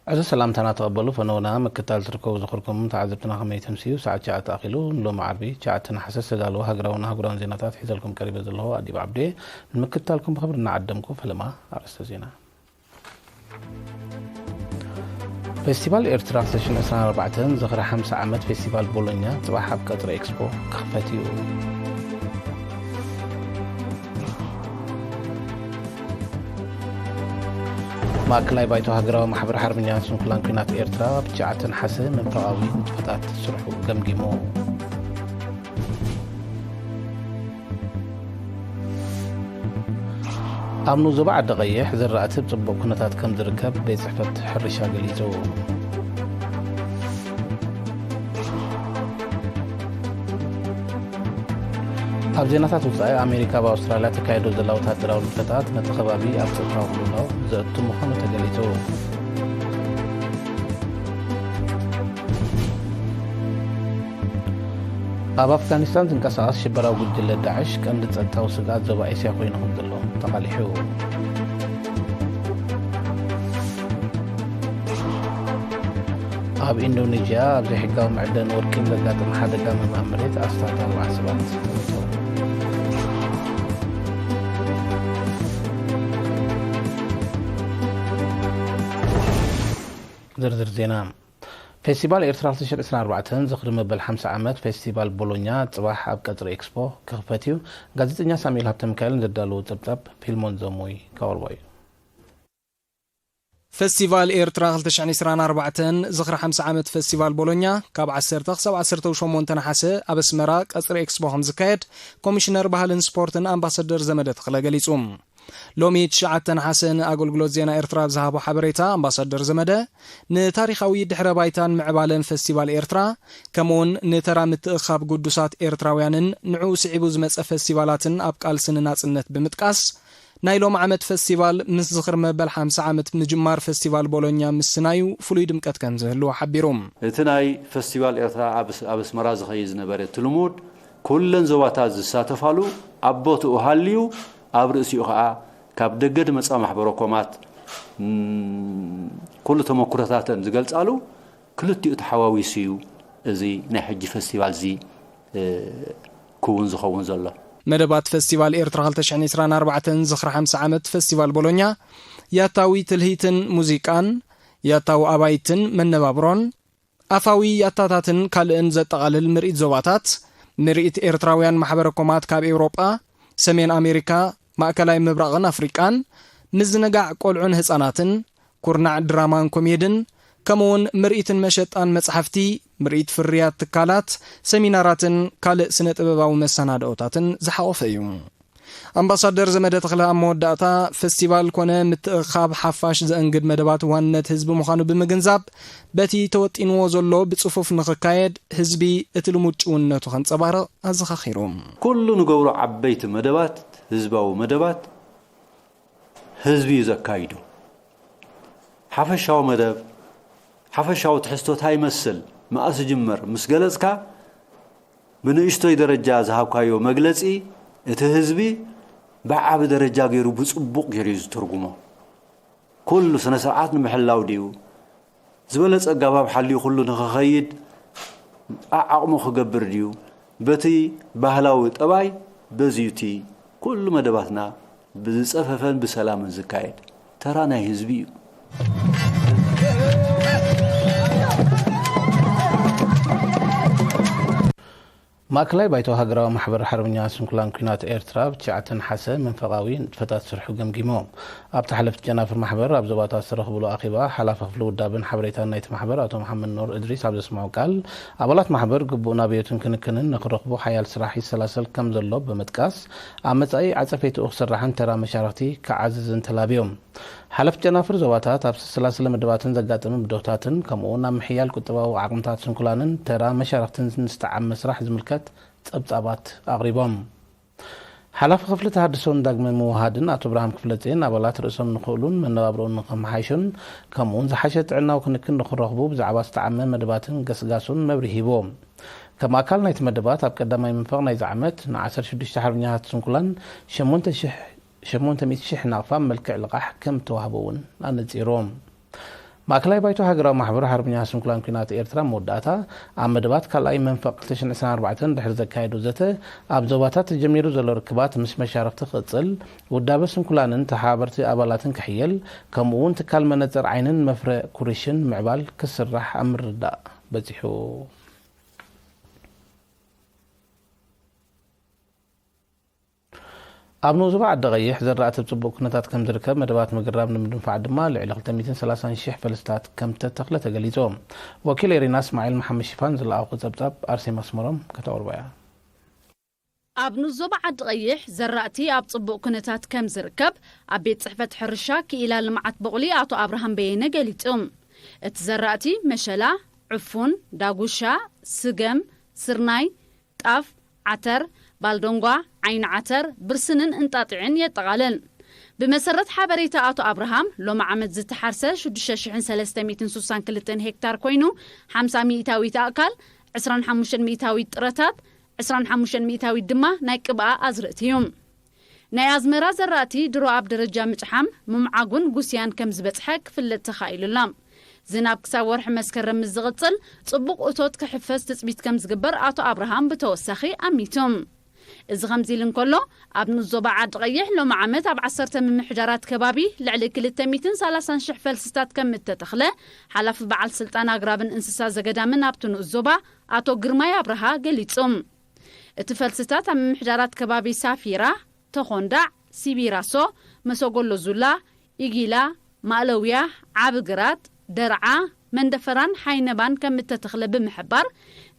እዚ ሰላምታና ተቐበሉ። ፈነውና ምክታል ትርከቡ ዝኽርኩም ተዓዘብትና ከመይ ተምስዩ? ሰዓት ትሽዓተ ኣኺሉ። ንሎሚ ዓርቢ ትሽዓተ ነሓሰ ዝተዳለወ ሃገራውን ኣህጉራውን ዜናታት ሒዘልኩም ቀሪበ ዘለኹ ኣዲብ ዓብዴ። ንምክታልኩም ብኽብሪ እናዓደምኩ ፈለማ ኣርእስተ ዜና። ፌስቲቫል ኤርትራ ክልተ ሽሕን ዕስራን ኣርባዕተን ዝኽሪ ሓምሳ ዓመት ፌስቲቫል ቦሎኛ ጽባሕ ኣብ ቀጽሪ ኤክስፖ ክኽፈት እዩ። ማእከላይ ባይቶ ሃገራዊ ማሕበር ሓርበኛታት ስንኩላን ኲናት ኤርትራ ብትሽዓተ ነሓሰ መንፈቓዊ ንጥፈታት ስርሑ ገምጊሙ። ኣብ ንኡስ ዞባ ዓዲ ቀይሕ ዝራእቲ ብጽቡቕ ኩነታት ከም ዝርከብ ቤት ጽሕፈት ሕርሻ ገሊጹ። ኣብ ዜናታት ወጻኢ፣ ኣሜሪካ ኣብ ኣውስትራልያ ተካይዶ ዘላ ወታደራዊ ንጥፈታት ነቲ ከባቢ ኣብ ጸጥታዊ ቅልውላው ዘእቱ ምዃኑ ተገሊጹ። ኣብ ኣፍጋኒስታን ዝንቀሳቐስ ሽበራዊ ጉጅለ ዳዕሽ ቀንዲ ጸጥታዊ ስግኣት ዞባ ኤስያ ኮይኑ ከም ዘሎ ተቓሊሑ። ኣብ ኢንዶኔዥያ ኣብ ዘይሕጋዊ መዕደኒ ወርቂ ብዘጋጠመ ሓደጋ ምማእ መሬት ኣስታት ኣርባዕተ ሰባት ሞይቶም። ዝርዝር ዜና። ፌስቲቫል ኤርትራ ክልተ ሽሕን ዕስራን ኣርባዕተን ዝኽሪ መበል ሓምሳ ዓመት ፌስቲቫል ቦሎኛ ጽባሕ ኣብ ቀጽሪ ኤክስፖ ክኽፈት እዩ። ጋዜጠኛ ሳሙኤል ሃብተሚካኤል ዘዳለዎ ጸብጻብ ፊልሞን ዘሞይ ካወርባዩ። ፌስቲቫል ኤርትራ ክልተ ሽሕን ዕስራን ኣርባዕተን ዝኽሪ ሓምሳ ዓመት ፌስቲቫል ቦሎኛ ካብ ዓሰርተ ክሳብ ዓሰርተ ሸሞንተ ነሓሰ ኣብ ኣስመራ ቀጽሪ ኤክስፖ ከም ዝካየድ ኮሚሽነር ባህልን ስፖርትን ኣምባሳደር ዘመደ ተኽለ ገሊጹ። ሎሚ ትሽዓተ ነሓሰ ንኣገልግሎት ዜና ኤርትራ ኣብ ዝሃቦ ሓበሬታ ኣምባሳደር ዘመደ ንታሪኻዊ ድሕረ ባይታን ምዕባለን ፌስቲቫል ኤርትራ ከምኡውን ንተራ ምትእኻብ ግዱሳት ኤርትራውያንን ንዕኡ ስዒቡ ዝመጸ ፌስቲቫላትን ኣብ ቃልሲ ንናጽነት ብምጥቃስ ናይ ሎም ዓመት ፈስቲቫል ምስ ዝኽሪ መበል ሓምሳ ዓመት ምጅማር ፈስቲቫል ቦሎኛ ምስናዩ ፍሉይ ድምቀት ከም ዝህልዎ ሓቢሩ። እቲ ናይ ፈስቲቫል ኤርትራ ኣብ ኣስ-፣ ኣብ ኣስመራ ዝኸይድ ዝነበረ እቲ ልሙድ ኩለን ዞባታት ዝሳተፋሉ ኣብ ቦትኡ ሃልዩ ኣብ ርእሲኡ ኸኣ ካብ ደገ ዝመጻ ማሕበረ ኮማት፣ ም፣ ኩሉ ተመኩሮታተን ዝገልጻሉ ክልቲኡ ተሓዋዊሱ እዩ እዚ ናይ ሕጂ ፈስቲቫል እዚ፣ እ፣ ክውን ዝኸውን ዘሎ። መደባት ፈስቲቫል ኤርትራ ክልተ ሽሕን ዕስራን ኣርባዕተን ዝኽሪ ሓምሳ ዓመት ፈስቲቫል ቦሎኛ ያታዊ ትልሂትን ሙዚቃን፣ ያታዊ ኣባይትን መነባብሮን፣ ኣፋዊ ያታታትን ካልእን ዘጠቓልል ምርኢት ዞባታት፣ ምርኢት ኤርትራውያን ማሕበረ ኮማት ካብ ኤውሮጳ፣ ሰሜን ኣሜሪካ፣ ማእከላይ ምብራቕን ኣፍሪቃን፣ ምዝንጋዕ ቆልዑን ህጻናትን፣ ኩርናዕ ድራማን ኮሜድን፣ ከምኡውን ምርኢትን መሸጣን መጻሕፍቲ፣ ምርኢት ፍርያት ትካላት፣ ሰሚናራትን ካልእ ስነ ጥበባዊ መሰናድኦታትን ዝሓቖፈ እዩ። ኣምባሳደር ዘመደ ተኽለ ኣብ መወዳእታ፣ ፈስቲቫል ኮነ ምትእኻብ ሓፋሽ ዘእንግድ መደባት ዋንነት ህዝቢ ምዃኑ ብምግንዛብ፣ በቲ ተወጢንዎ ዘሎ ብጽፉፍ ንኽካየድ ህዝቢ እቲ ልሙድ ጭውነቱ ከንጸባርቕ ኣዘኻኺሩ። ኩሉ ንገብሮ ዓበይቲ መደባት፣ ህዝባዊ መደባት፣ ህዝቢ እዩ ዘካይዶ። ሓፈሻዊ መደብ፣ ሓፈሻዊ ትሕዝቶ እንታይ ይመስል፣ መኣስ ይጅመር ምስ ገለጽካ፣ ብንእሽቶይ ደረጃ ዝሃብካዮ መግለጺ፣ እቲ ህዝቢ ብዓቢ ደረጃ ገይሩ ብጽቡቕ ገይሩ እዩ ዝትርጉሞ። ኩሉ ስነ ስርዓት ንምሕላው ድዩ? ዝበለጸ ኣገባብ ሓልዩ ኩሉ ንኽኸይድ ዓዓቕሙ ክገብር ድዩ? በቲ ባህላዊ ጠባይ በዚ እዩ እቲ ኩሉ መደባትና ብዝጸፈፈን ብሰላምን ዝካየድ። ተራ ናይ ህዝቢ እዩ። ማእከላይ ባይቶ ሃገራዊ ማሕበር ሓርበኛ ስንኩላን ኲናት ኤርትራ፣ ብ ትሽዓተ ነሓሰ መንፈቓዊ ንጥፈታት ስርሑ ገምጊሙ። ኣብቲ ሓለፍቲ ጨናፍር ማሕበር ኣብ ዞባታት ዝተረኽብሉ ኣኼባ፣ ሓላፊ ክፍሊ ውዳበን ሓበሬታን ናይቲ ማሕበር ኣቶ መሓመድ ኑር እድሪስ ኣብ ዘስምዖ ቃል፣ ኣባላት ማሕበር ግቡእ ናብዮትን ክንክንን ንኽረኽቡ ሓያል ስራሕ ይሰላሰል ከም ዘሎ ብምጥቃስ፣ ኣብ መጻኢ ዓጸፌትኡ ክስራሕን ተራ መሻርኽቲ ክዓዝዝን ተላብዮም። ሓለፍቲ ጨናፍር ዞባታት ኣብ ዝተሰላሰለ መደባትን ዘጋጠመ ብድሆታትን፣ ከምኡ'ውን ኣብ ምሕያል ቁጠባዊ ዓቕምታት ስንኩላንን ተራ መሻርኽትን ንዝጠዓም መስራሕ ዝምልከት ጸብጻባት ኣቕሪቦም። ሓላፊ ክፍሊ ተሃድሶን ዳግመ ምውሃድን ኣቶ ብርሃም ክፍለጽዮን፣ ኣባላት ርእሶም ንኽእሉን መነባብሮኦም ንኸመሓይሹን፣ ከምኡ'ውን ዝሓሸ ጥዕናዊ ክንክን ንኽረኽቡ ብዛዕባ ዝተዓመ መደባትን ገስጋሱን መብርሂ ሂቦም። ከም ኣካል ናይቲ መደባት፣ ኣብ ቀዳማይ መንፈቕ ናይዚ ዓመት ንዓሰርተ ሽዱሽተ ሓርበኛታት ስንኩላን ሸሞንተ ሽሕ ሸሞንተ ሚእቲ ሽሕ ናቕፋ መልክዕ ልቓሕ ከም እተዋህቦ እውን ኣነጺሩ። ማእከላይ ባይቶ ሃገራዊ ማሕበር ሓርበኛ ስንኩላን ኲናት ኤርትራ መወዳእታ ኣብ መደባት ካልኣይ መንፈቕ ክልተ ሽሕን ዕስራን ኣርባዕተን ድሕሪ ዘካየዶ ዘተ፣ ኣብ ዞባታት ተጀሚሩ ዘሎ ርክባት ምስ መሻርኽቲ ክቕጽል፣ ውዳበ ስንኩላንን ተሓባበርቲ ኣባላትን ክሕየል፣ ከምኡ እውን ትካል መነጽር ዓይንን መፍረ ኩርሽን ምዕባል ክስራሕ ኣብ ምርድዳእ በጺሑ። ኣብ ንኡስ ዞባ ዓዲ ቀይሕ ዘራእቲ ኣብ ጽቡቕ ኩነታት ከም ዝርከብ መደባት ምግራብ ንምድንፋዕ ድማ ልዕሊ ክልተ ሚእትን ሰላሳን ሽሕ ፈልስታት ከም ተተኽለ ተገሊጹ። ወኪል ኤሪና እስማዒል መሓመድ ሽፋን ዝለኣኹ ጸብጻብ ኣርሴማ ኣስመሮም ከተቕርቦ እያ። ኣብ ንኡስ ዞባ ዓዲ ቀይሕ ዘራእቲ ኣብ ጽቡቕ ኩነታት ከም ዝርከብ ኣብ ቤት ጽሕፈት ሕርሻ ክኢላ ልምዓት በቑሊ ኣቶ ኣብርሃም በየነ ገሊጹ። እቲ ዘራእቲ መሸላ፣ ዕፉን፣ ዳጉሻ፣ ስገም፣ ስርናይ፣ ጣፍ፣ ዓተር፣ ባልዶንጓ፣ ዓይኒ ዓተር፣ ብርስንን እንጣጢዕን የጠቓልል። ብመሰረት ሓበሬታ ኣቶ ኣብርሃም፣ ሎሚ ዓመት ዝተሓርሰ ሽዱሽተ ሽሕን ሰለስተ ሚእትን ሱሳን ክልተን ሄክታር ኮይኑ፣ ሓምሳ ሚእታዊት ኣእካል፣ ዕስራን ሓሙሽተን ሚእታዊት ጥረታት፣ ዕስራን ሓሙሽተን ሚእታዊት ድማ ናይ ቅብኣ ኣዝርእቲ እዩ። ናይ ኣዝመራ ዘራእቲ ድሮ ኣብ ደረጃ ምጭሓም፣ ምምዓጉን ጉስያን ከም ዝበጽሐ ክፍለጥ ተኻኢሉ ኣሎ። ዝናብ ክሳብ ወርሒ መስከረም ምስ ዝቕጽል፣ ጽቡቕ እቶት ክሕፈስ ትጽቢት ከም ዝግበር ኣቶ ኣብርሃም ብተወሳኺ ኣሚቱ። እዚ ከምዚ ኢሉ እንከሎ፣ ኣብ ንኡስ ዞባ ዓዲ ቀይሕ ሎሚ ዓመት ኣብ ዓሰርተ ምምሕዳራት ከባቢ ልዕሊ ክልተ ሚእትን ሰላሳን ሽሕ ፈልስታት ከም እተተኽለ፣ ሓላፊ በዓል ስልጣን ኣግራብን እንስሳ ዘገዳምን ኣብቲ ንኡስ ዞባ ኣቶ ግርማይ ኣብርሃ ገሊጹ። እቲ ፈልስታት ኣብ ምምሕዳራት ከባቢ ሳፊራ፣ ተኾንዳዕ፣ ሲቢራሶ፣ መሰጎሎ ዙላ፣ ኢጊላ፣ ማእለውያ፣ ዓቢ ግራት፣ ደርዓ፣ መንደፈራን ሓይነባን ከም እተተኽለ ብምሕባር፣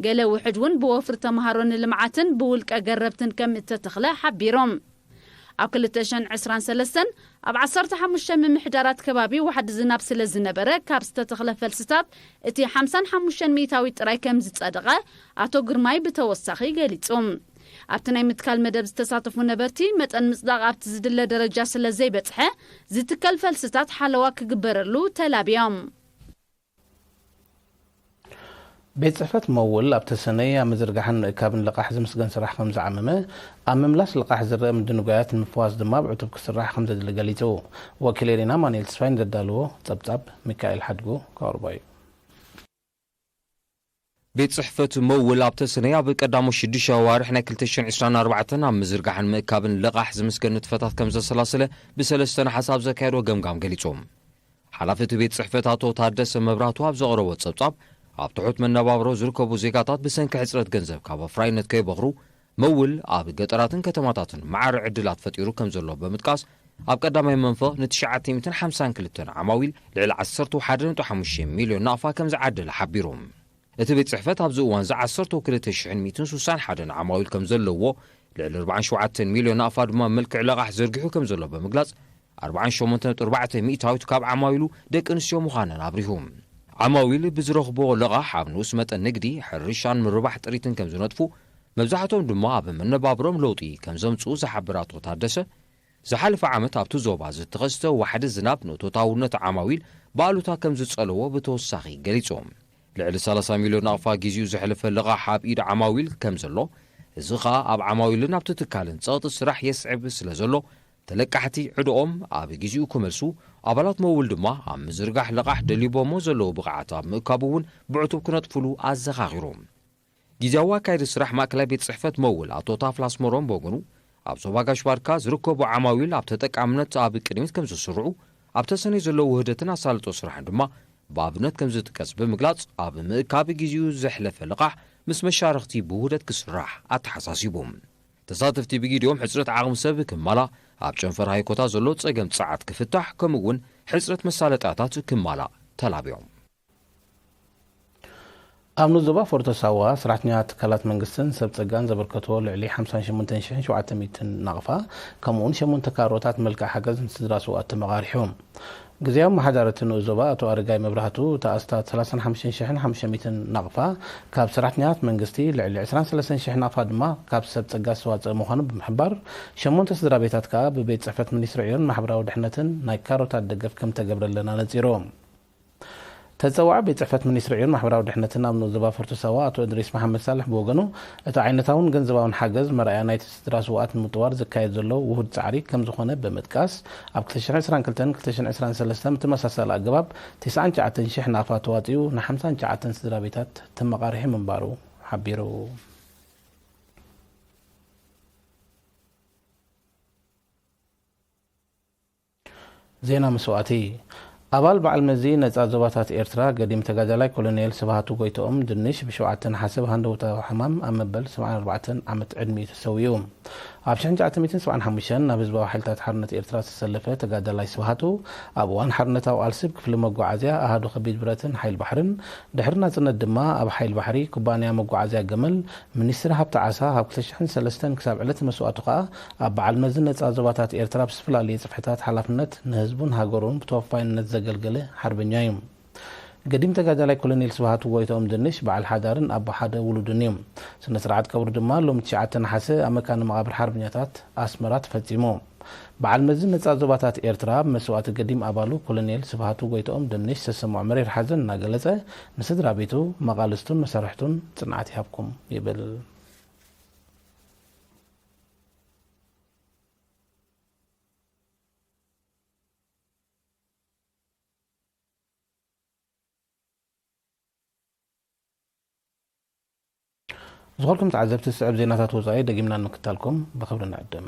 ገለ ውሕድ እውን ብወፍሪ ተምሃሮ ንልምዓትን ብውልቀ ገረብትን ከም እተተኽለ ሓቢሮም። ኣብ ክልተ ሽሕን ዕስራን ሰለስተን ኣብ ዓሰርተ ሓሙሽተ ምምሕዳራት ከባቢ ዋሕዲ ዝናብ ስለ ዝነበረ፣ ካብ ዝተተኽለ ፈልስታት እቲ ሓምሳን ሓሙሽተን ሚእታዊት ጥራይ ከም ዝጸደቐ ኣቶ ግርማይ ብተወሳኺ ገሊጹ። ኣብቲ ናይ ምትካል መደብ ዝተሳተፉ ነበርቲ፣ መጠን ምጽዳቕ ኣብቲ ዝድለ ደረጃ ስለ ዘይበጽሐ፣ ዝትከል ፈልስታት ሓለዋ ክግበረሉ ተላብዮም። ቤት ጽሕፈት መውል ኣብ ተሰነይ ኣብ ምዝርጋሕን ምእካብን ልቓሕ ዝምስገን ስራሕ ከም ዝዓመመ፣ ኣብ ምምላስ ልቓሕ ዝረአ ምድንጓያት ንምፍዋስ ድማ ብዕቱብ ክስራሕ ከም ዘድሊ ገሊጹ። ወኪል ኤሪና ማኑኤል ተስፋይ ንዘዳለዎ ጸብጻብ ሚካኤል ሓድጉ ከቕርቦ እዩ። ቤት ጽሕፈት መውል ኣብ ተሰነይ ኣብ ቀዳሞት ሽዱሽተ ኣዋርሕ ናይ ክልተ ሽሕን ዕስራን ኣርባዕተን ኣብ ምዝርጋሕን ምእካብን ልቓሕ ዝምስገን ንጥፈታት ከም ዘሰላሰለ ብሰለስተ ነሓስ ኣብ ዘካየዶ ገምጋም ገሊጹ። ሓላፊ እቲ ቤት ጽሕፈት ኣቶ ታደሰ መብራህቱ ኣብ ዘቕረቦ ጸብጻብ፣ ኣብ ትሑት መነባብሮ ዝርከቡ ዜጋታት ብሰንኪ ሕጽረት ገንዘብ ካብ ኣፍራይነት ከይበኽሩ መውል ኣብ ገጠራትን ከተማታትን ማዕረ ዕድላት ፈጢሩ ከም ዘሎ ብምጥቃስ፣ ኣብ ቀዳማይ መንፈቕ ንትሽዓተ ሚእትን ሓምሳን ክልተን ዓማዊል ልዕሊ ዓሰርተ ሓደ ነጥቢ ሓሙሽተ ሚልዮን ናቕፋ ከም ዝዓደለ ሓቢሩ። እቲ ቤት ጽሕፈት ኣብዚ እዋን እዚ ዓሰርተ ክልተ ሽሕን ሚእትን ሱሳን ሓደን ዓማዊል ከም ዘለዎ፣ ልዕሊ ኣርባዓን ሸውዓተን ሚልዮን ናቕፋ ድማ መልክዕ ለቓሕ ዘርጊሑ ከም ዘሎ ብምግላጽ፣ ኣርባዓን ሸሞንተን ነጥቢ ኣርባዕተ ሚእታዊት ካብ ዓማዊሉ ደቂ ኣንስትዮ ምዃነን ኣብሪሁ። ዓማዊል ብዝረኽቦ ለቓሕ ኣብ ንኡስ መጠን ንግዲ፣ ሕርሻን ምርባሕ ጥሪትን ከም ዝነጥፉ፣ መብዛሕትኦም ድማ ኣብ መነባብሮም ለውጢ ከም ዘምጽኡ ዝሓብር ኣቶ ታደሰ፣ ዝሓለፈ ዓመት ኣብቲ ዞባ ዝተኸስተ ዋሕዲ ዝናብ ንእቶታውነት ዓማዊል ብኣሉታ ከም ዝጸለዎ ብተወሳኺ ገሊጹ። ልዕሊ ሰላሳ ሚልዮን ናቕፋ ግዜኡ ዘሕለፈ ልቓሕ ኣብ ኢድ ዓማዊል ከም ዘሎ፣ እዚ ኸኣ ኣብ ዓማዊልን ኣብቲ ትካልን ጸቕጢ ስራሕ የስዕብ ስለ ዘሎ፣ ተለቃሕቲ ዕድኦም ኣብ ግዜኡ ክመልሱ፣ ኣባላት መውል ድማ ኣብ ምዝርጋሕ ልቓሕ ደሊቦሞ ዘለዉ ብቕዓት ኣብ ምእካቡ እውን ብዕቱብ ክነጥፍሉ ኣዘኻኺሩ። ግዜያዊ ኣካየዲ ስራሕ ማእከላይ ቤት ጽሕፈት መውል ኣቶ ታፍላ ኣስመሮም ብወገኑ፣ ኣብ ዞባ ጋሽ ባርካ ዝርከቡ ዓማዊል ኣብ ተጠቃምነት ኣብ ቅድሚት ከም ዝስርዑ፣ ኣብ ተሰነይ ዘለዉ ውህደትን ኣሳልጦ ስራሕን ድማ ብኣብነት ከም ዝጥቀስ ብምግላጽ፣ ኣብ ምእካብ ግዜኡ ዘሕለፈ ልቓሕ ምስ መሻርኽቲ ብውህደት ክስራሕ ኣተሓሳሲቡ። ተሳተፍቲ ብግዲኦም ሕጽረት ዓቕሚ ሰብ ክማላእ፣ ኣብ ጨንፈር ሃይኮታ ዘሎ ጸገም ጸዓት ክፍታሕ፣ ከምኡ እውን ሕጽረት መሳለጥያታት ክማላእ ተላብዮም። ኣብ ንኡስ ዞባ ፎርቶ ሳዋ፣ ሰራሕተኛታት ትካላት መንግስትን ሰብ ጸጋን ዘበርከትዎ ልዕሊ ሓምሳን ሸሞንተን ሽሕን ሸውዓተ ሚእትን ናቕፋ፣ ከምኡውን ሸሞንተ ካሮታት መልክዕ ሓገዝ ንስድራ ስውኣት ተመቓሪሑ። ግዝያዊ ኣመሓዳሪ እቲ ንኡስ ዞባ ኣቶ ኣረጋይ መብራህቱ፣ እቲ ኣስታት ሰላሳን ሓሙሽተን ሽሕን ሓሙሽተ ሚእትን ናቕፋ ካብ ሰራሕተኛታት መንግስቲ፣ ልዕሊ ዕስራን ሰለስተን ሽሕ ናቕፋ ድማ ካብ ሰብ ጸጋ ዝተዋጸአ ምዃኑ ብምሕባር፣ ሸሞንተ ስድራ ቤታት ከኣ ብቤት ጽሕፈት ሚኒስትሪ ዕዮን ማሕበራዊ ድሕነትን ናይ ካሮታት ደገፍ ከም ተገብረለን ኣነጺሩ። ተጸዋዒ ቤት ጽሕፈት ሚኒስትሪ ዕዮን ማሕበራዊ ድሕነትን ኣብ ንኡስ ዞባ ፈርቶ ሳዋ ኣቶ እድሪስ መሓመድ ሳልሕ ብወገኑ፣ እቲ ዓይነታውን ገንዘባውን ሓገዝ መርኣያ ናይቲ ስድራ ስውኣት ንምጥዋር ዝካየድ ዘሎ ውሁድ ጻዕሪ ከም ዝኾነ ብምጥቃስ፣ ኣብ ክልተ ሽሕን ዕስራን ክልተን ክልተ ሽሕን ዕስራን ሰለስተን ብተመሳሳሊ ኣገባብ ተስዓን ትሽዓተን ሽሕ ናቕፋ ተዋጺኡ ንሓምሳን ትሽዓተን ስድራ ቤታት ተመቓሪሑ ምንባሩ ሓቢሩ። ዜና መስዋእቲ። ኣባል በዓል መዚ ነጻ ዞባታት ኤርትራ ገዲም ተጋዳላይ ኮሎኔል ስብሃቱ ጎይትኦም ድንሽ ብሸውዓተ ነሓሰ ብሃንደውታዊ ሕማም ኣብ መበል ሰብዓን ኣርባዕተን ዓመት ዕድሚኡ ተሰዊኡ። ኣብ ሽሕን ትሽዓተ ሚእትን ሰብዓን ሓሙሽተን ናብ ህዝባዊ ሓይልታት ሓርነት ኤርትራ ዝተሰለፈ ተጋዳላይ ስብሃቱ፣ ኣብ እዋን ሓርነታዊ ቃልሲ ብክፍሊ መጓዓዝያ ኣሃዱ ከቢድ ብረትን ሓይል ባሕርን፣ ድሕሪ ናጽነት ድማ ኣብ ሓይል ባሕሪ ኩባንያ መጓዓዝያ ገመል ሚኒስትሪ ሃብቲ ዓሳ ካብ ክልተ ሽሕን ሰለስተን ክሳብ ዕለት መስዋእቱ ከኣ ኣብ በዓል መዚ ነጻ ዞባታት ኤርትራ ብዝተፈላለየ ጽፍሕታት ሓላፍነት ንህዝቡን ሃገሩን ብተወፋይነት ዘገልገለ ሓርበኛ እዩ። ገዲም ተጋዳላይ ኮሎኔል ስብሃቱ ጎይትኦም ድንሽ በዓል ሓዳርን ኣቦ ሓደ ውሉድን እዩ። ስነ ስርዓት ቀብሩ ድማ ሎሚ ትሽዓተ ነሓሰ ኣብ መካነ መቓብር ሓርበኛታት ኣስመራ ተፈጺሙ። በዓል መዚ ነጻ ዞባታት ኤርትራ ብመስዋእቲ ገዲም ኣባሉ ኮሎኔል ስብሃቱ ጎይትኦም ድንሽ ዝተሰምዖ መሪር ሓዘን እናገለጸ፣ ንስድራ ቤቱ፣ መቓልስቱን መሳርሕቱን ጽንዓት ይሃብኩም ይብል። ዝኾልኩም ተዓዘብቲ፣ ዝስዕብ ዜናታት ወጻኢ ደጊምና ንምክታልኩም ብኽብሪ ንዕድም።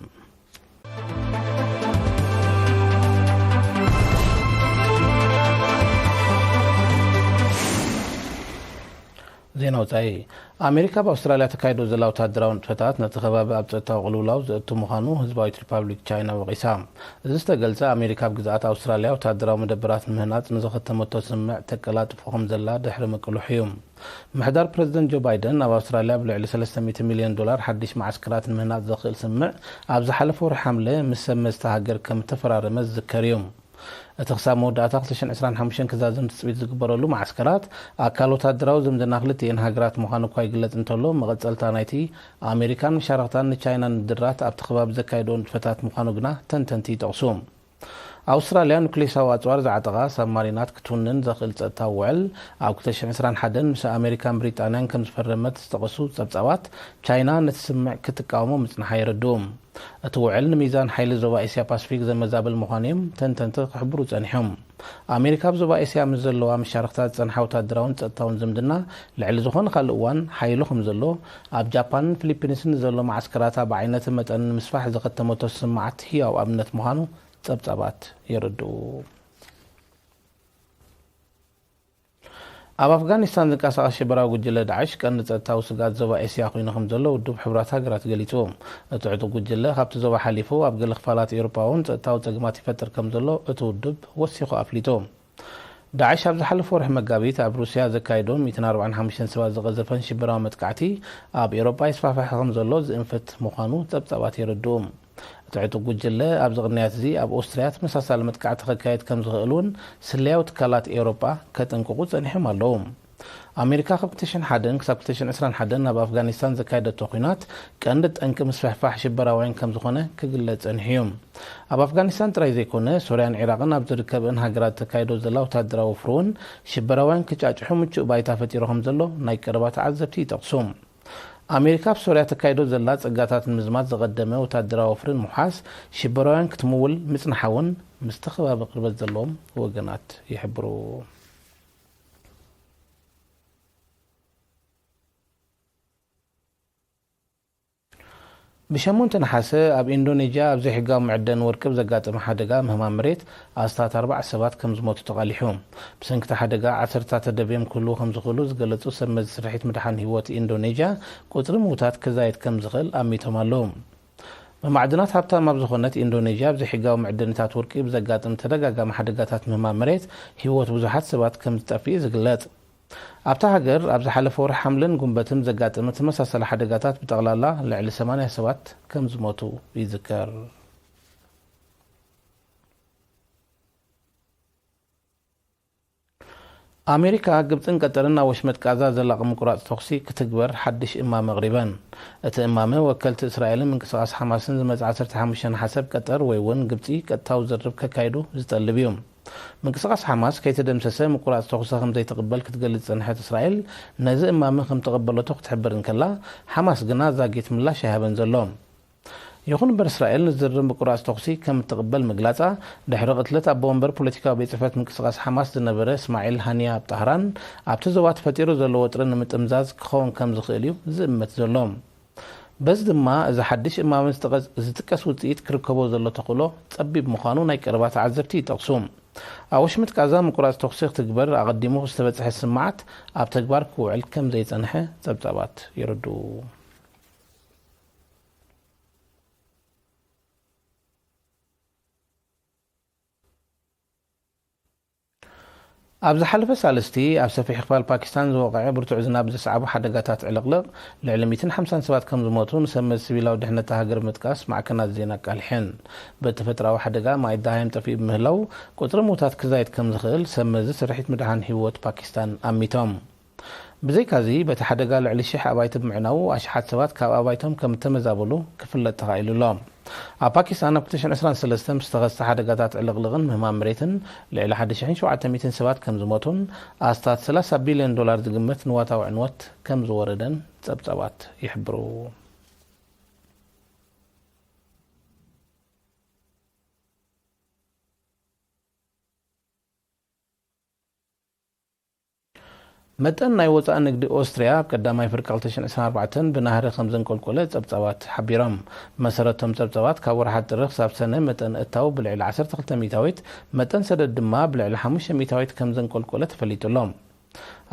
ዜና ወጻኢ። ኣሜሪካ ኣብ ኣውስትራልያ ተካይዶ ዘላ ወታደራዊ ንጥፈታት ነቲ ከባቢ ኣብ ጸጥታዊ ቅልውላው ዘእቱ ምዃኑ ህዝባዊት ሪፓብሊክ ቻይና ወቒሳ። እዚ ዝተገልጸ፣ ኣሜሪካ ኣብ ግዝኣት ኣውስትራልያ ወታደራዊ መደበራት ንምህናጽ ንዝኸተመቶ ስምምዕ ተቀላጥፎ ከም ዘላ ድሕሪ ምቅልሑ እዩ። ምሕዳር ፕረዚደንት ጆ ባይደን ኣብ ኣውስትራልያ ብልዕሊ ሰለስተ ሚእቲ ሚልዮን ዶላር ሓድሽ መዓስከራት ንምህናጽ ዘኽእል ስምምዕ ኣብ ዝሓለፈ ወርሒ ሓምለ ምስ ሰብ መስተ ሃገር ከም እተፈራረመ ዝዝከር እዩ። እቲ ክሳብ መወዳእታ ክልተ ሽሕን ዕስራን ሓሙሽተን ክዛዘም ትጽቢት ዝግበረሉ መዓስከራት ኣካል ወታደራዊ ዝምድና ክልቲኤን ሃገራት ምዃኑ እኳ ይግለጽ እንተሎ፣ መቐጸልታ ናይቲ ኣሜሪካን መሻርኽታን ንቻይና ንምድራት ኣብቲ ከባቢ ዘካየድኦ ንጥፈታት ምዃኑ ግና ተንተንቲ ይጠቕሱ። ኣውስትራልያ ኑክሌሳዊ ኣጽዋር ዝዓጠቓ ሳብማሪናት ክትውንን ዘኽእል ጸጥታዊ ውዕል ኣብ ክልተ ሽሕን ዕስራን ሓደን ምስ ኣሜሪካን ብሪጣንያን ከም ዝፈረመት ዝጠቐሱ ጸብጻባት፣ ቻይና ነቲ ስምምዕ ክትቃወሞ ምጽንሓ የረድኡ። እቲ ውዕል ንሚዛን ሓይሊ ዞባ ኤስያ ፓስፊክ ዘመዛብል ምዃኑ እዮም ተንተንቲ ክሕብሩ ጸኒሖም። ኣሜሪካ ኣብ ዞባ ኤስያ ምስ ዘለዋ መሻርኽታ ዝጸንሓ ወታደራውን ጸጥታውን ዝምድና ልዕሊ ዝኾነ ካልእ እዋን ሓይሉ ከም ዘሎ፣ ኣብ ጃፓንን ፊሊፒንስን ንዘሎ መዓስከራታ ብዓይነትን መጠንን ንምስፋሕ ዝኸተመቶ ስምምዓት ህያው ኣብነት ምዃኑ ጸብጻባት የረድኡ። ኣብ ኣፍጋኒስታን ዝንቀሳቐስ ሽበራዊ ጉጅለ ዳዕሽ ቀንዲ ጸጥታዊ ስግኣት ዞባ ኤስያ ኮይኑ ከም ዘሎ ውድብ ሕቡራት ሃገራት ገሊጹ። እቲ ዕጡቕ ጉጅለ ካብቲ ዞባ ሓሊፉ ኣብ ገለ ክፋላት ኤውሮጳ እውን ጸጥታዊ ጸገማት ይፈጥር ከም ዘሎ እቲ ውድብ ወሲኹ ኣፍሊጡ። ዳዕሽ ኣብ ዝሓለፈ ወርሒ መጋቢት ኣብ ሩስያ ዘካየዶ ሚእትን ኣርባዓን ሓሙሽተን ሰባት ዝቐዘፈን ሽበራዊ መጥቃዕቲ ኣብ ኤውሮጳ ይስፋሕፋሕ ከም ዘሎ ዝእንፍት ምዃኑ ጸብጻባት የረድኡ። እቲ ዕጡቕ ጉጅለ ኣብዚ ቅንያት እዚ ኣብ ኦስትርያ ተመሳሳሊ መጥቃዕቲ ከካየድ ከም ዝኽእል እውን ስለያዊ ትካላት ኤውሮጳ ከጠንቅቑ ጸኒሖም ኣለዉ። ኣሜሪካ ካብ ክልተ ሽሕን ሓደን ክሳብ ክልተ ሽሕን ዕስራን ሓደን ኣብ ኣፍጋኒስታን ዘካየደቶ ኲናት ቀንዲ ጠንቂ ምስፍሕፋሕ ሽበራውያን ከም ዝኾነ ክግለጽ ጸኒሑ እዩ። ኣብ ኣፍጋኒስታን ጥራይ ዘይኮነ፣ ሶርያን ዒራቕን ኣብ ዝርከብእን ሃገራት ተካይዶ ዘላ ወታደራዊ ወፍሪ እውን ሽበራውያን ክጫጭሑ ምቹእ ባይታ ፈጢሩ ከም ዘሎ ናይ ቀረባ ተዓዘብቲ ይጠቕሱ። ኣሜሪካ ኣብ ሶርያ ተካይዶ ዘላ ጸጋታት ንምዝማት ዝቐደመ ወታደራዊ ወፍሪ ንምውሓስ ሽበራውያን ክትምውል ምጽንሓ እውን ምስቲ ከባቢ ቅርበት ዘለዎም ወገናት ይሕብሩ። ብሸሞንተ ነሓሰ ኣብ ኢንዶኔዥያ ኣብ ዘይሕጋዊ መዕደኒ ወርቂ ብዘጋጠመ ሓደጋ ምህማም መሬት ኣስታት ኣርባዕተ ሰባት ከም ዝሞቱ ተቓሊሑ። ብሰንኪ እቲ ሓደጋ ዓሰርታት ተደብዮም ክህልዉ ከም ዝኽእሉ ዝገለጹ ሰብ መዚ ስርሒት ምድሓን ህይወት ኢንዶኔዥያ፣ ቁጽሪ ምዉታት ክዛየድ ከም ዝኽእል ኣሚቶም ኣለዉ። ብማዕድናት ሃብታም ኣብ ዝኾነት ኢንዶኔዥያ ኣብ ዘይሕጋዊ መዕደኒታት ወርቂ ብዘጋጥም ተደጋጋሚ ሓደጋታት ምህማም መሬት ህይወት ብዙሓት ሰባት ከም ዝጠፍእ እዩ ዝግለጽ። ኣብታ ሃገር ኣብ ዝሓለፈ ወርሒ ሓምለን ጉንበትን ዘጋጠመ ተመሳሳሊ ሓደጋታት ብጠቕላላ ልዕሊ ሰማንያ ሰባት ከም ዝሞቱ ይዝከር። ኣሜሪካ፣ ግብጽን ቀጠርን ኣብ ወሽመጥ ቃዛ ዘላቒ ምቁራጽ ተኹሲ ክትግበር ሓድሽ እማመ ኣቕሪበን። እቲ እማመ፣ ወከልቲ እስራኤልን ምንቅስቓስ ሓማስን ዝመጽእ ዓሰርተ ሓሙሽተ ነሓሰ ቀጠር ወይ እውን ግብጺ ቀጥታዊ ዝርርብ ከካይዱ ዝጠልብ እዩ። ምንቅስቓስ ሓማስ ከይተደምሰሰ ምቁራጽ ተኹሲ ከም ዘይትቕበል ክትገልጽ ዝጸንሐት እስራኤል፣ ነዚ እማመ ከም ተቐበለቶ ክትሕብር እንከላ፣ ሓማስ ግና ዛጊት ምላሽ ኣይሃበን ዘሎ። ይኹን እምበር፣ እስራኤል ንዝርርብ ምቁራጽ ተኹሲ ከም እትቕበል ምግላጻ፣ ድሕሪ ቅትለት ኣቦ ወንበር ፖለቲካዊ ቤት ጽሕፈት ምንቅስቓስ ሓማስ ዝነበረ እስማዒል ሃኒያ ኣብ ጣህራን፣ ኣብቲ ዞባ ተፈጢሩ ዘሎ ወጥሪ ንምጥምዛዝ ክኸውን ከም ዝኽእል እዩ ዝእመት ዘሎ። በዚ ድማ፣ እዚ ሓድሽ እማመ ዝጥቀስ፣ ዝጥቀስ ውጽኢት ክርከቦ ዘሎ ተኽእሎ ጸቢብ ምዃኑ ናይ ቀረባ ተዓዘብቲ ይጠቕሱ። ኣብ ወሽመጥ ቃዛ ምቁራጽ ተኹሲ ክትግበር ኣቐዲሙ ዝተበጽሐ ስምማዓት ኣብ ተግባር ክውዕል ከም ዘይጸንሐ ጸብጻባት የረድኡ። ኣብ ዝሓለፈ ሳልስቲ፣ ኣብ ሰፊሕ ክፋል ፓኪስታን ዝወቕዐ ብርቱዕ ዝናብ ዘስዓቦ ሓደጋታት ዕልቕልቕ፣ ልዕሊ ሚእትን ሓምሳን ሰባት ከም ዝሞቱ ንሰብ መዚ ሲቪላዊ ድሕነት እታ ሃገር ምጥቃስ ማዕከናት ዜና ኣቃሊሐን። በቲ ተፈጥሮኣዊ ሓደጋ፣ ማይ ደሃይም ጠፊኡ ብምህላው፣ ቁጽሪ ምዉታት ክዛይድ ከም ዝኽእል ሰብ መዚ ስርሒት ምድሓን ህይወት ፓኪስታን ኣሚቶም። ብዘይካዚ፣ በቲ ሓደጋ ልዕሊ ሽሕ ኣባይቲ ብምዕናዉ፣ ኣሽሓት ሰባት ካብ ኣባይቶም ከም እተመዛበሉ ክፍለጥ ተኻኢሉ ኣሎ። ኣብ ፓኪስታን፣ ኣብ ክልተ ሽሕን ዕስራን ሰለስተን ብዝተኸስተ ሓደጋታት ዕልቕልቕን ምህማም መሬትን ልዕሊ ሓደ ሽሕን ሸውዓተ ሚእትን ሰባት ከም ዝሞቱን ኣስታት ሰላሳ ቢልዮን ዶላር ዝግመት ንዋታዊ ዕንወት ከም ዝወረደን ጸብጻባት ይሕብሩ። መጠን ናይ ወጻኢ ንግዲ ኦስትርያ ኣብ ቀዳማይ ፍርቂ ክልተ ሽሕን ዕስራን ኣርባዕተን ብናህሪ ከም ዘንቆልቆለ ጸብጻባት ሓቢሮም። መሰረቶም ጸብጻባት፣ ካብ ወርሓ ጥሪ ክሳብ ሰነ መጠን እታው ብልዕሊ ዓሰርተ ክልተ ሚእታዊት፣ መጠን ሰደድ ድማ ብልዕሊ ሓሙሽተ ሚእታዊት ከም ዘንቆልቆለ ተፈሊጡ ኣሎ።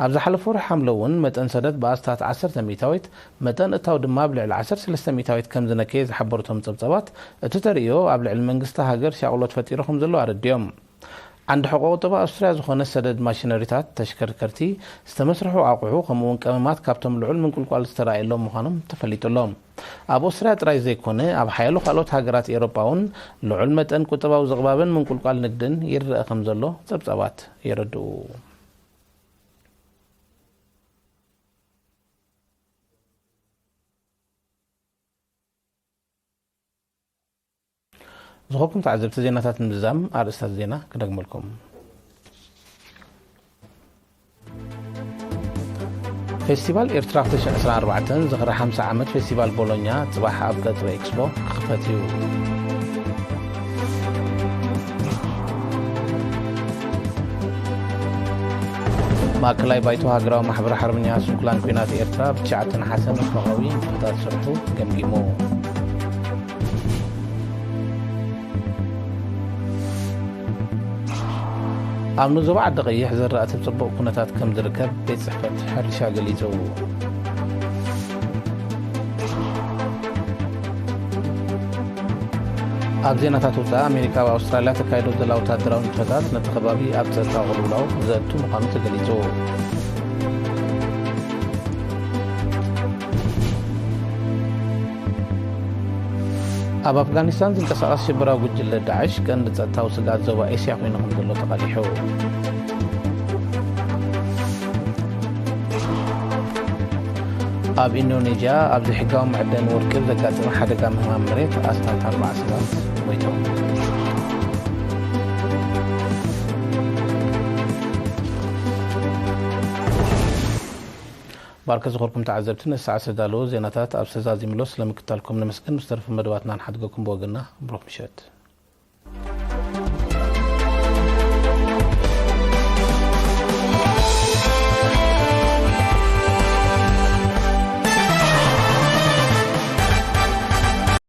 ኣብ ዝሓለፈ ወርሒ ሓምለ እውን መጠን ሰደድ ብኣስታት ዓሰርተ ሚእታዊት፣ መጠን እታው ድማ ብልዕሊ ዓሰርተ ሰለስተ ሚእታዊት ከም ዝነከየ ዝሓበሩ እቶም ጸብጻባት፣ እቲ ተርእዮ ኣብ ልዕሊ መንግስቲ ሃገር ሻቕሎት ፈጢሩ ከም ዘሎ ኣረዲኦም። ዓንዲ ሕቆ ቁጠባ ኣውስትርያ ዝኾነ ሰደድ ማሽነሪታት፣ ተሽከርከርቲ፣ ዝተመስርሑ ኣቑሑ፣ ከምኡ'ውን ቀመማት ካብቶም ልዑል ምንቁልቋል ዝተራእየሎም ምዃኖም ተፈሊጡ ኣሎ። ኣብ ኣውስትርያ ጥራይ ዘይኮነ፣ ኣብ ሓያሎ ካልኦት ሃገራት ኤውሮጳ እውን ልዑል መጠን ቁጠባዊ ዝቕባበን ምንቁልቋል ንግድን ይረኣ ከም ዘሎ ጸብጻባት የረድኡ። ዝኾንኩም ተዓዘብቲ፣ ዜናታት ንምዝዛም ኣርእስታት ዜና ክደግመልኩም። ፌስቲቫል ኤርትራ ክልተ ሽሕን ዕስራን ኣርባዕተን ዝኽሪ ሓምሳ ዓመት ፌስቲቫል ቦሎኛ ጽባሕ ኣብ ቀጽሪ ኤክስፖ ክኽፈት እዩ። ማእከላይ ባይቶ ሃገራዊ ማሕበር ሓርበኛ ስንኩላን ኲናት ኤርትራ ብትሽዓተ ነሓሰ መስመራዊ ንጥፈታት ስርሑ ገምጊሙ። ኣብ ንዞባ ዓዲ ቀይሕ ዘራእቲ ኣብ ጽቡቕ ኩነታት ከም ዝርከብ ቤት ጽሕፈት ሕርሻ ገሊጹ። ኣብ ዜናታት ወጻኢ፣ ኣሜሪካ ኣብ ኣውስትራልያ ተካይዶ ዘላ ወታደራዊ ንጥፈታት ነቲ ከባቢ ኣብ ጸጥታ ቅልውላው ዘእቱ ምዃኑ ተገሊጹ። ኣብ ኣፍጋኒስታን ዝንቀሳቐስ ሽበራዊ ጉጅለ ዳዕሽ ቀንዲ ጸጥታዊ ስግኣት ዞባ ኤስያ ኮይኑ ከም ዘሎ ተቓሊሑ። ኣብ ኢንዶኔዥያ፣ ኣብ ዘይሕጋዊ መዕደኒ ወርቂ ዘጋጠመ ሓደጋ ምህማም መሬት ኣስታት ኣርባዓ ሰባት ሞይቶም። ባርከ ዝኾርኩም ተዓዘብቲ፣ ነዚ ሰዓት ዝተዳለወ ዜናታት ኣብ ዝተዛዚምሎ ስለምክታልኩም ነመስግን። ምስ ተረፉ መደባትና ንሓድገኩም ብወገንና ብሩኽ ምሸት።